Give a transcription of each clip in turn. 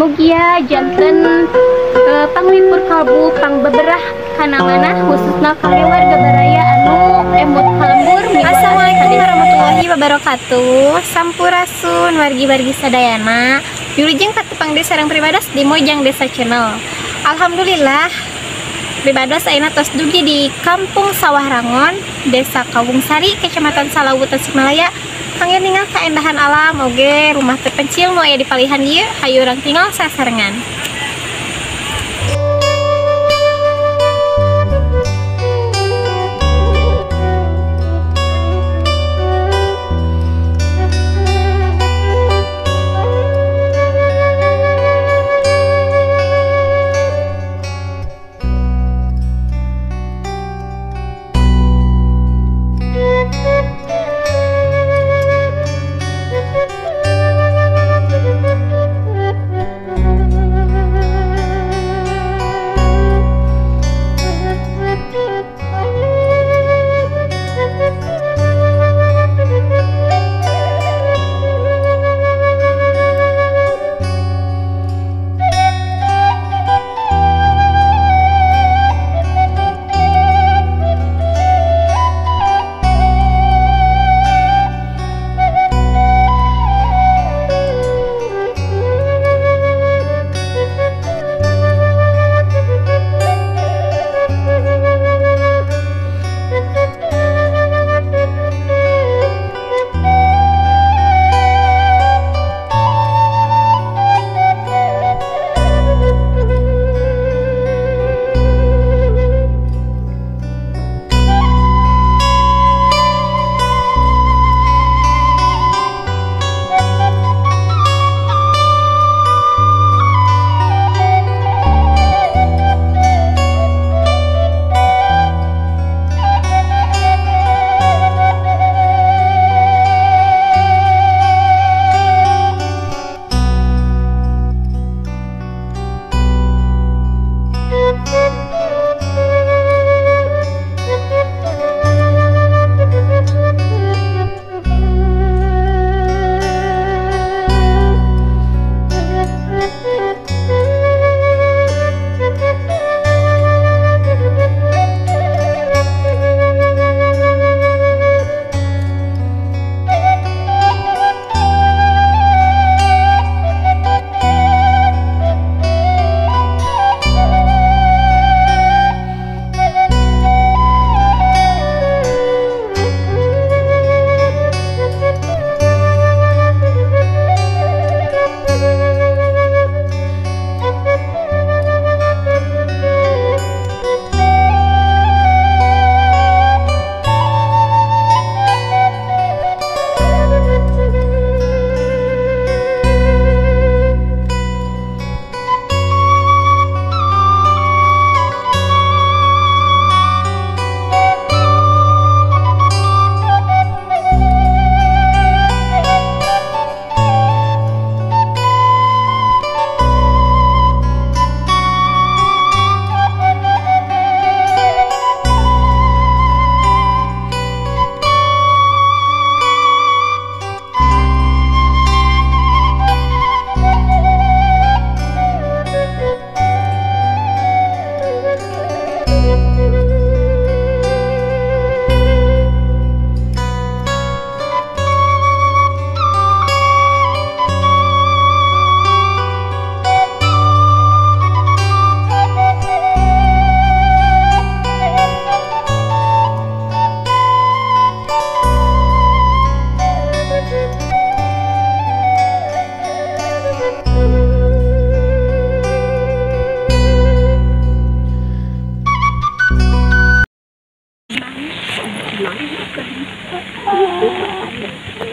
Mugia janten panglipur kalbu pangbeberah kana manah khususna kangge warga baraya anu emut ka lembur. Assalamualaikum warahmatullahi wabarakatuh. Sampurasun wargi-wargi sadayana. Wilujeng katepang deui sareng Pribados di Mojang Desa Channel. Alhamdulillah Pribados ayeuna tos dugi di Kampung Sawah Rangon, Desa Kawungsari, Kecamatan Salawu, Tasikmalaya. Kangge ningal kaendahan alam oge rumah terpencil nu aya di palihan ieu, hayu urang tinggal sasarengan.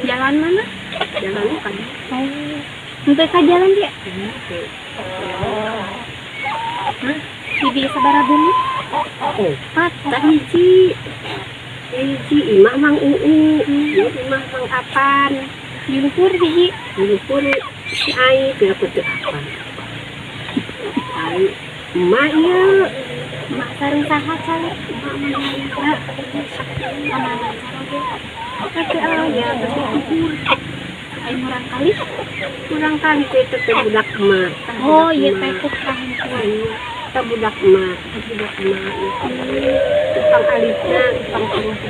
Jalan mana? Jalan kan. Oh. Untuk ka jalan dia? Hah? Di sabaraha bumi? Opat tah hiji. Hiji imah Mang Uu, imah Mang Apan. Di luhur hiji. Di luhur si Ai teu teu apa. Ai emak ieu. Emak sareng saha cale? Emak mah nyalira. Amana caroge. Teu aya geus dikubur. Ai murang kali? Murang kali teh teh budak emak. Oh iya teh tukang iya. Teh budak emak, teh budak emak. Tukang alitna, tukang terus.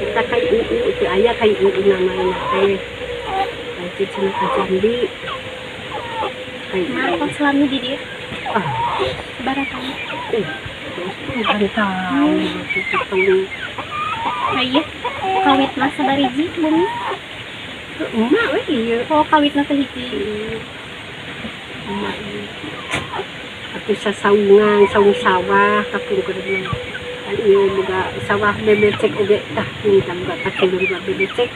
Kita kai uu teu aya kai uu namanya teh. Kai cenah ka Jambi. Kai emak kok selami di dieu? Ah, sabaraha tahun? Puluhan tahun gitu. Nah iya, kawitna sabariji bumi? Emak we ieu. Oh, kawitna teh hiji. Emak ieu. Atuh sasaungan, saung sawah kapungkur mah. Kan ieu boga sawah bebecek oge tah minta boga pacul bebecek.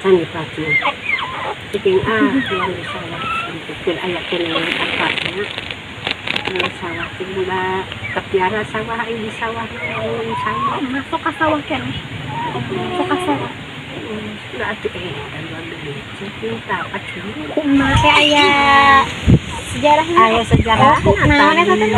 Can dipacul. Cicing ah tuang di sawah. Keur aya keneh apa nya. Sawah teh boga kapiara sawah ai di sawah naon sawah. Masuk ka sawah keneh. Masuk ka sawah. Udah atuh luar bebecek minta pacul. Kumaha teh aya sejarahna? Aya sejarah. Oh, naon eta teh?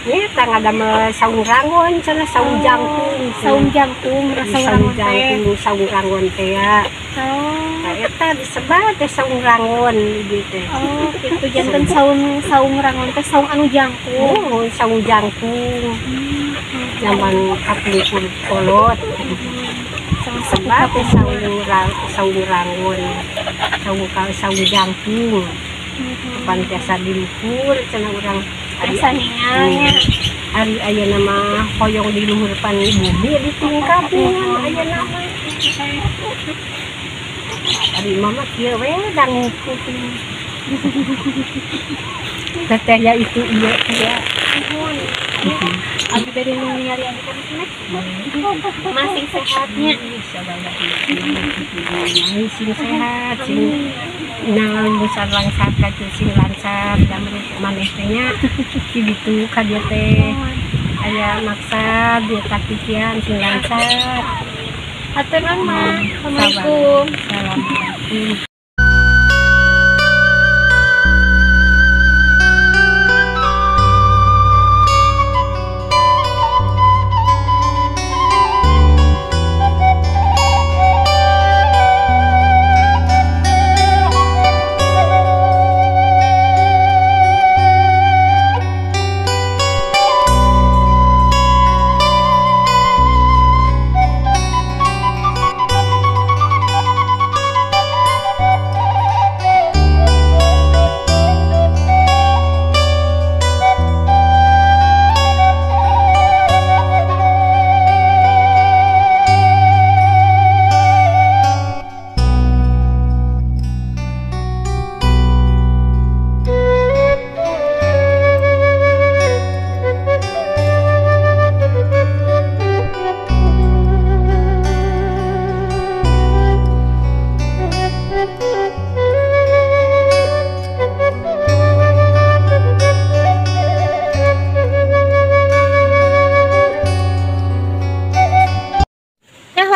Nya tah ngadamel saung rangon cenah saung jangkung. Saung jangkung, saung rangon teh. Saung rangon teh ya. Oh. Nah, eta disebat teh saung rangon di dieu teh. Oh, kitu janten saung saung rangon teh saung anu jangkung. Oh, saung jangkung. Zaman kapungkur kolot. Sebat teh saung rangon. Saung saung jangkung. Pan tiasa di luhur cenah urang tiasa ningalnya. Ari ayeuna mah hoyong di luhur pan bumi ditingkap ayeuna mah. Ari mama kieu we dangukeun. Teteh ya itu ieu teh ya. Abi bade ningali abi ka sini. Masih sehatnya. Sing sehat, sing naon besar langsar ka sing lancar da maneh teh nya. Kitu ka dieu teh. Aya maksad dieu kapikiran sing lancar. Hatur nuhun mah. Assalamualaikum. Assalamualaikum.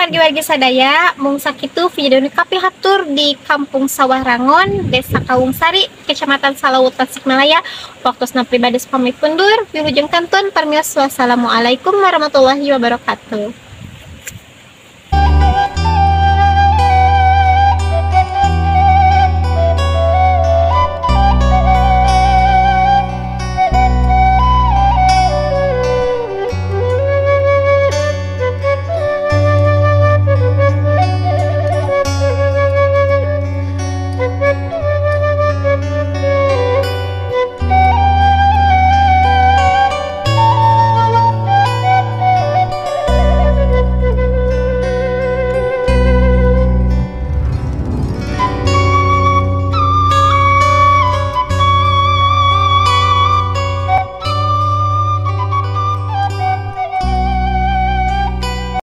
Wargi-wargi sadaya, mung sakitu video nu kapihatur di Kampung Sawah Rangon, Desa Kawungsari, Kecamatan Salawu, Tasikmalaya. Waktosna pribadi pamit mundur, wilujeng kantun parmios, wassalamualaikum warahmatullahi wabarakatuh.